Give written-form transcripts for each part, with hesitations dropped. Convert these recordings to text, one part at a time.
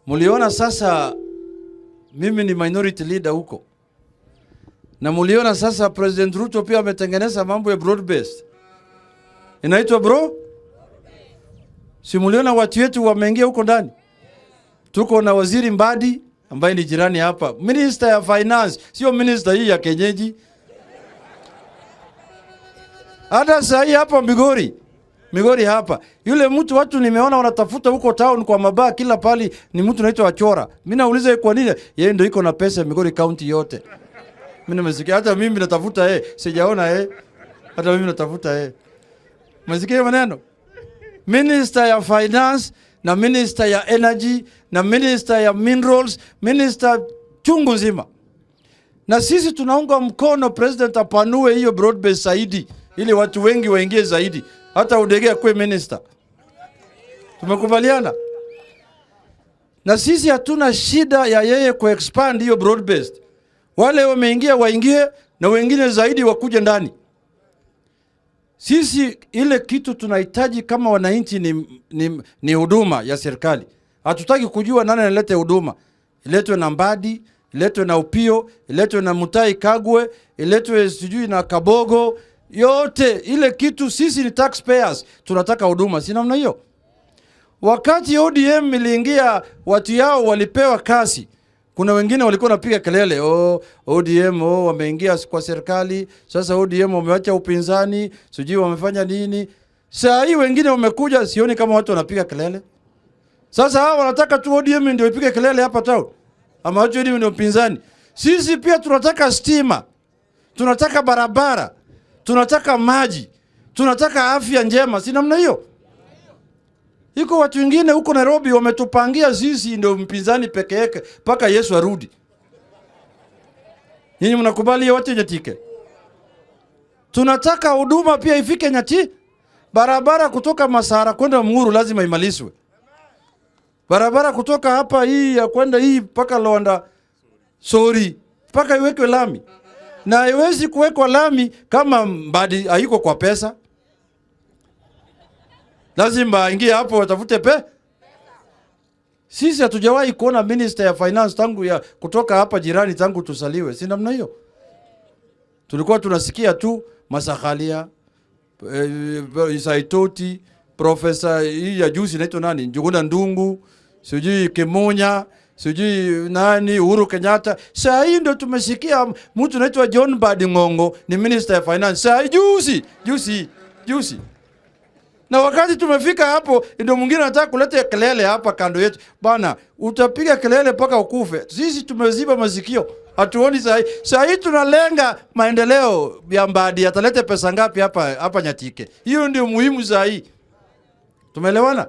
Muliona sasa mimi ni minority leader huko, na muliona sasa President Ruto pia ametengeneza mambo ya broad based, inaitwa bro. Si muliona watu wetu wameingia huko ndani? Tuko na Waziri Mbadi ambaye ni jirani hapa, Minister ya Finance, sio minister hii ya kenyeji. Hata saa hii hapa Migori, Migori hapa, yule mtu watu nimeona wanatafuta huko town kwa mabaa kila pali, ni mtu anaitwa Achora. Mimi nauliza kwa nini? Yeye ndio iko na pesa Migori County yote. Mimi nimesikia hata mimi natafuta yeye, sijaona yeye. Hata mimi natafuta yeye. Umesikia maneno? Minister ya Finance na Minister ya Energy na Minister ya Minerals, Minister chungu nzima. Na sisi tunaunga mkono President apanue hiyo broad base zaidi ili watu wengi waingie zaidi. Hata Odege akuwe minister. Tumekubaliana. Na sisi hatuna shida ya yeye kuexpand hiyo broad based. Wale wameingia waingie na wengine zaidi wakuje ndani. Sisi ile kitu tunahitaji kama wananchi ni huduma ya serikali. Hatutaki kujua nani analeta huduma. Iletwe na Mbadi, iletwe na Upio, iletwe na Mutahi Kagwe, iletwe sijui na Kabogo. Yote ile kitu sisi ni taxpayers, tunataka huduma, si namna hiyo? Wakati ODM iliingia, watu yao walipewa kasi. Kuna wengine walikuwa wanapiga kelele, oh, ODM, oh, wameingia kwa serikali, sasa ODM wameacha upinzani, sijui wamefanya nini. Saa hii wengine wamekuja, sioni kama watu wanapiga kelele. Sasa hawa wanataka tu ODM ndio ipige kelele hapa town, ama ODM ndio upinzani. Sisi pia tunataka stima, tunataka barabara, tunataka maji, tunataka afya njema, si namna hiyo? Iko watu wengine huko Nairobi wametupangia sisi ndio mpinzani peke yake mpaka Yesu arudi. Nyinyi mnakubali hiyo watu Nyatike? Tunataka huduma pia ifike Nyati. Barabara kutoka Masara kwenda Mnguru lazima imalizwe. Barabara kutoka hapa hii ya kwenda hii mpaka Luanda Sori mpaka iwekwe lami. Na haiwezi kuwekwa lami kama Mbadi haiko kwa pesa. Lazima aingie hapo watafute pe. Sisi hatujawahi kuona Minister ya Finance tangu ya kutoka hapa jirani tangu tusaliwe. Si namna hiyo? Tulikuwa tunasikia tu Masakalia, Saitoti, Professor hii ya juzi inaitwa nani? Njuguna Ndungu, sijui Kimunya, sijui nani Uhuru Kenyatta. Saa hii ndio tumesikia mtu anaitwa John Mbadi Ngongo ni Minister ya Finance. Saa hii juzi, juzi, juzi. Na wakati tumefika hapo ndio mwingine anataka kuleta kelele hapa kando yetu. Bana, utapiga kelele mpaka ukufe. Sisi tumeziba masikio. Hatuoni saa hii. Saa hii tunalenga maendeleo ya Mbadi, atalete pesa ngapi hapa Nyatike. Hiyo ndio muhimu saa hii. Tumeelewana?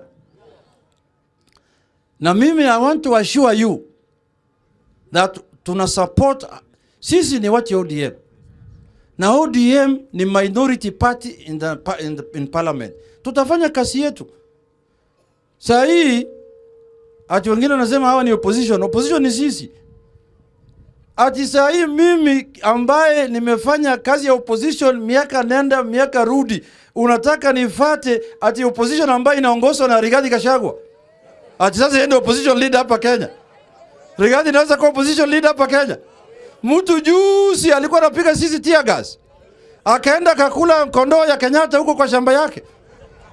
Na mimi I want to assure you that tuna support, sisi ni watu ODM. Na ODM ni minority party in parliament. Tutafanya kazi yetu. Saa hii ati wengine wanasema hawa ni opposition. Opposition ni sisi. Ati saa hii mimi ambaye nimefanya kazi ya opposition miaka nenda miaka rudi, unataka nifate ati opposition ambaye inaongozwa na Rigathi Gachagua? Ati sasa yeye ndio opposition leader hapa Kenya? Rigathi anaweza kuwa opposition leader hapa Kenya? Mtu juzi alikuwa anapiga sisi tear gas, akaenda kakula kondoo ya Kenyatta huko kwa shamba yake.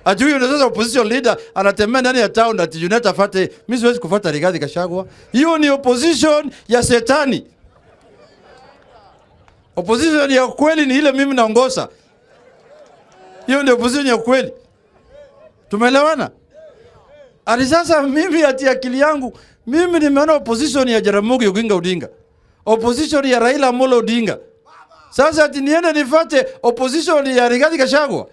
Ati huyu ndio sasa opposition leader anatembea ndani ya town ati Junet afate. Mimi siwezi kufuata Rigathi Gachagua. Hiyo ni opposition ya shetani. Opposition ya kweli ni ile mimi naongoza. Hiyo ndio opposition ya kweli. Tumeelewana? Ati sasa mimi ati akili yangu, mimi nimeona opposition ya Jaramogi Oginga Odinga, opposition ya Raila Amolo Odinga. Sasa ati niende nifuate opposition ya Rigathi Gachagua?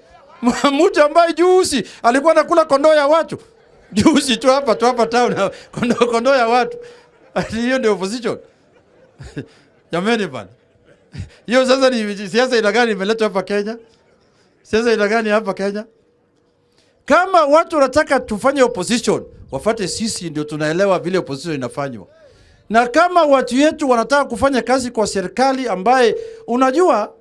Mtu ambaye juzi alikuwa anakula kondoo ya watu. Juzi tu hapa, tu hapa town, kondoo ya watu. Ati hiyo ndio opposition. Jameni bana. Hiyo sasa ni siasa ina gani imeletwa hapa Kenya? Siasa ina gani hapa Kenya? Kama watu wanataka tufanye opposition, wafate sisi ndio tunaelewa vile opposition inafanywa. Na kama watu wetu wanataka kufanya kazi kwa serikali ambaye, unajua,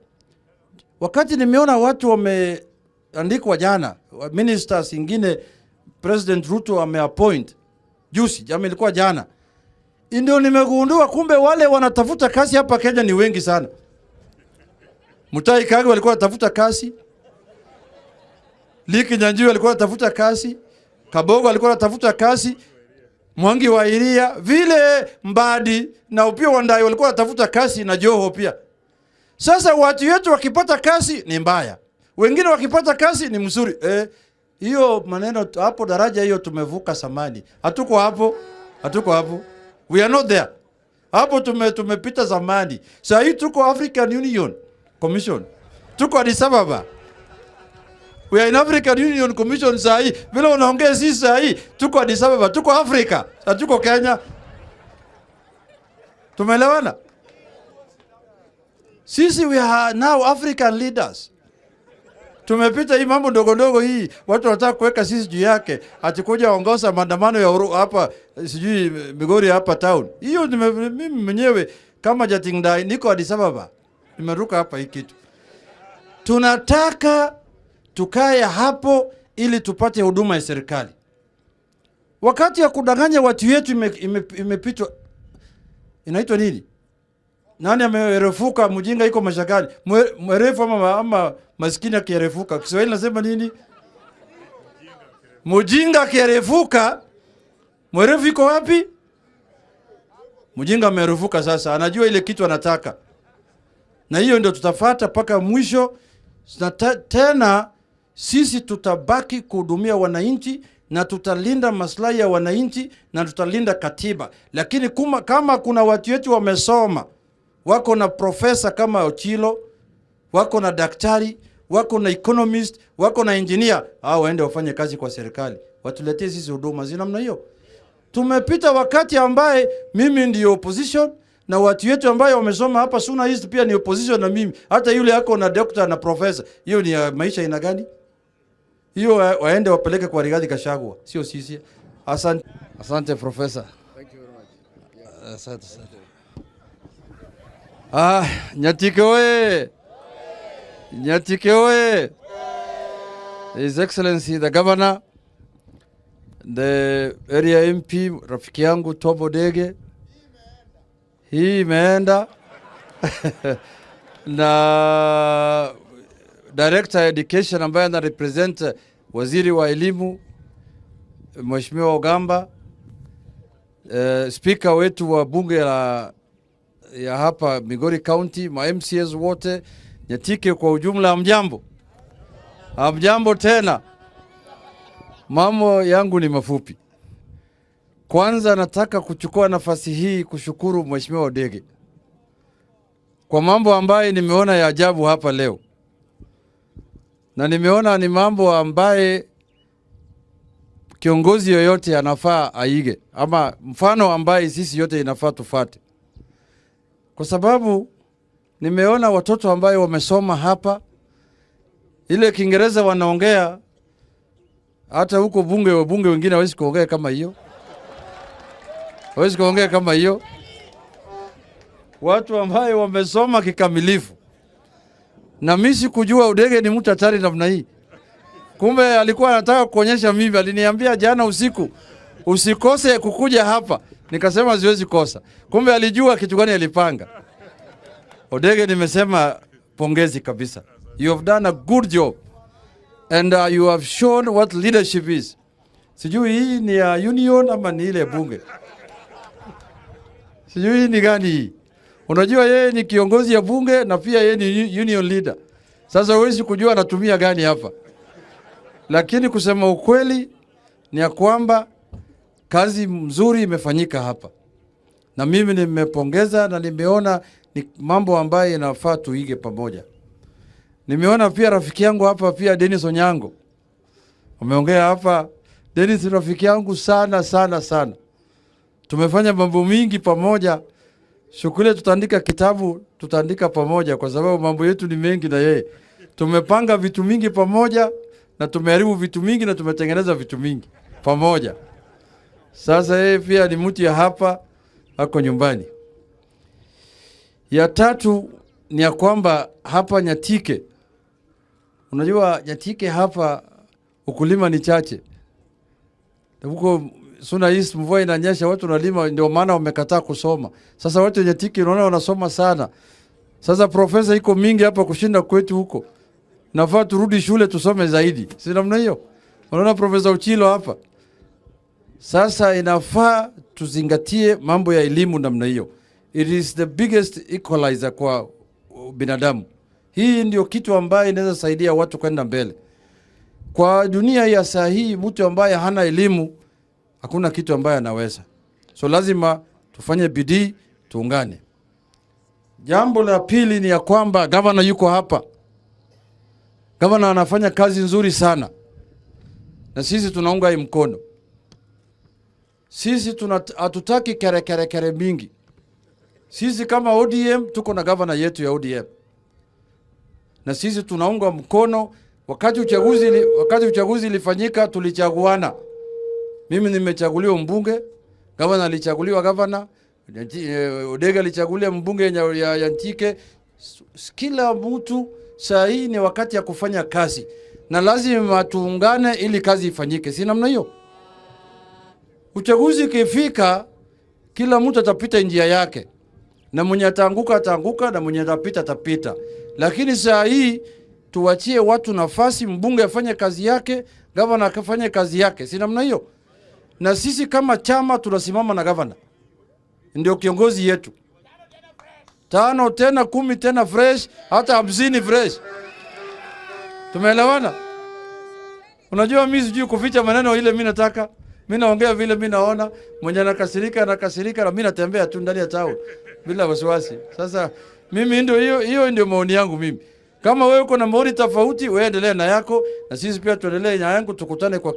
wakati nimeona watu wameandikwa jana, ministers ingine President Ruto ameappoint juzi, jamaa ilikuwa jana. Ndio nimegundua kumbe wale wanatafuta kazi hapa Kenya ni wengi sana. Mutahi Kagwe alikuwa anatafuta kazi, Lee Kinyanjui alikuwa anatafuta kazi, Kabogo alikuwa anatafuta kazi, Mwangi wa Iria, vile Mbadi na Opiyo Wandayi walikuwa wanatafuta kazi na Joho pia. Sasa watu wetu wakipata kazi ni mbaya, wengine wakipata kazi ni mzuri. Hiyo maneno hapo, daraja hiyo tumevuka zamani. Hatuko hapo, hatuko hapo. We are not there. Hapo tumepita zamani. Sasa hii tuko African Union Commission. Tuko Addis Ababa. We are in African Union Commission saa hii. Vile unaongea sisi saa hii tuko Addis Ababa, tuko Afrika, hatuko Kenya. Tumeelewana? Sisi we are now African leaders. Tumepita hii mambo ndogo ndogo hii, watu wanataka kuweka sisi juu yake, ati kuja ongoza maandamano ya hapa sijui Migori hapa town. Hiyo mimi mwenyewe kama Jating Dai niko Addis Ababa. Nimeruka hapa hii kitu. Tunataka tukae hapo ili tupate huduma ya serikali. Wakati ya kudanganya watu wetu imepitwa. Inaitwa nini? Nani amerefuka? Mjinga iko mashakani. Mwerefu ama maskini akirefuka. Kiswahili nasema nini? Mjinga akirefuka, mwerefu iko wapi? Mjinga amerefuka sasa, anajua ile kitu anataka. Na hiyo ndio tutafuata mpaka mwisho. Na tena sisi tutabaki kuhudumia wananchi na tutalinda maslahi ya wananchi na tutalinda katiba. Lakini kama kuna watu wetu wamesoma, wako na profesa kama Ochilo, wako na daktari, wako na economist, wako na engineer, hao waende wafanye kazi kwa serikali, watuletee sisi huduma zina namna hiyo. Tumepita wakati ambaye mimi ndio opposition na watu wetu ambaye wamesoma hapa Suna East pia ni opposition na mimi. Hata yule yako na doctor na professor, hiyo ni maisha ina gani? Hiyo waende wapeleke kwa Rigathi Gachagua, sio sisi. Asante. Asante professor. Thank you very much. Yeah. Asante, asante. Nyatike oye! Nyatike oye! His Excellency the Governor, the area MP, rafiki yangu Tom Odege. Hii imeenda. Na Director Education ambaye ana represent waziri wa elimu Mheshimiwa Ogamba, speaker wetu wa bunge la ya hapa Migori County, ma MCAs wote, Nyatike kwa ujumla, hamjambo? Hamjambo tena. Mambo yangu ni mafupi. Kwanza nataka kuchukua nafasi hii kushukuru Mheshimiwa Odege kwa mambo ambaye nimeona ya ajabu hapa leo. Na nimeona ni mambo ambaye kiongozi yoyote anafaa aige, ama mfano ambaye sisi yote inafaa tufuate. Kwa sababu nimeona watoto ambaye wamesoma hapa, ile Kiingereza wanaongea, hata huko bunge wabunge wengine hawezi kuongea kama hiyo. Hawezi kuongea kama hiyo. Watu ambaye wamesoma kikamilifu. Na mimi sikujua Odege ni mtu hatari namna hii. Kumbe alikuwa anataka kuonyesha mimi. Aliniambia jana usiku, usikose kukuja hapa. Nikasema siwezi kosa. Kumbe alijua kitu gani alipanga. Odege, nimesema pongezi kabisa. You have done a good job. And you have shown what leadership is. Sijui hii ni ya union ama ni ile bunge. Sijui hii ni gani hii. Unajua yeye ni kiongozi ya bunge na pia yeye ni union leader. Sasa huwezi kujua anatumia gani hapa. Lakini kusema ukweli ni ya kwamba kazi mzuri imefanyika hapa. Na mimi nimepongeza na nimeona ni mambo ambayo inafaa tuige pamoja. Nimeona pia rafiki yangu hapa pia Dennis Onyango. Umeongea hapa. Dennis ni rafiki yangu sana sana sana. Tumefanya mambo mingi pamoja. Shukrani, tutaandika kitabu, tutaandika pamoja kwa sababu mambo yetu ni mengi na yeye. Tumepanga vitu mingi pamoja na tumeharibu vitu mingi na tumetengeneza vitu mingi pamoja. Sasa yeye pia ni mtu ya hapa, ako nyumbani. Ya tatu ni ya kwamba hapa Nyatike, unajua Nyatike hapa ukulima ni chache. Huko Suna East mvua inanyesha, watu wanalima, ndio maana wamekataa kusoma. Sasa watu wenye tiki unaona wanasoma sana. Sasa profesa iko mingi hapa kushinda kwetu huko. Nafaa turudi shule tusome zaidi, si namna hiyo? Unaona Profesa Uchilo hapa. Sasa inafaa tuzingatie mambo ya elimu namna hiyo. It is the biggest equalizer kwa binadamu. Hii ndio kitu ambayo inaweza saidia watu kwenda mbele. Kwa dunia ya saa hii, mtu ambaye hana elimu hakuna kitu ambaye anaweza. So lazima tufanye bidii, tuungane. Jambo la pili ni ya kwamba gavana yuko hapa. Gavana anafanya kazi nzuri sana, na sisi tunaunga hii mkono. Sisi hatutaki kere kere kere mingi. Sisi kama ODM tuko na gavana yetu ya ODM, na sisi tunaunga mkono. Wakati uchaguzi ilifanyika tulichaguana. Mimi nimechaguliwa mbunge, gavana alichaguliwa gavana, Odega alichaguliwa mbunge ya Ntike. Kila mtu saa hii ni wakati ya kufanya kazi, na lazima tuungane ili kazi ifanyike, si namna hiyo? Uchaguzi ikifika, kila mtu atapita njia yake, na mwenye ataanguka ataanguka, na mwenye atapita atapita. Lakini saa hii tuwachie watu nafasi, mbunge afanye kazi yake, gavana afanye kazi yake, si namna hiyo? Na sisi kama chama tunasimama na gavana, ndio kiongozi yetu. 5 tena 10 tena fresh, hata 50 fresh. Tumeelewana? Unajua mimi sijui kuficha maneno ile mimi nataka. Mimi naongea vile mimi naona, mwenye anakasirika anakasirika, na mimi natembea tu ndani ya town bila wasiwasi. Sasa mimi ndio hiyo, hiyo ndio maoni yangu mimi. Kama wewe uko na maoni tofauti, wewe endelea na yako, na sisi pia tuendelee na yangu, tukutane kwa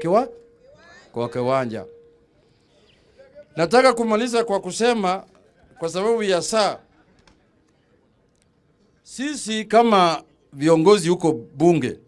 kiwanja. Nataka kumaliza kwa kusema, kwa sababu ya saa, sisi kama viongozi huko bunge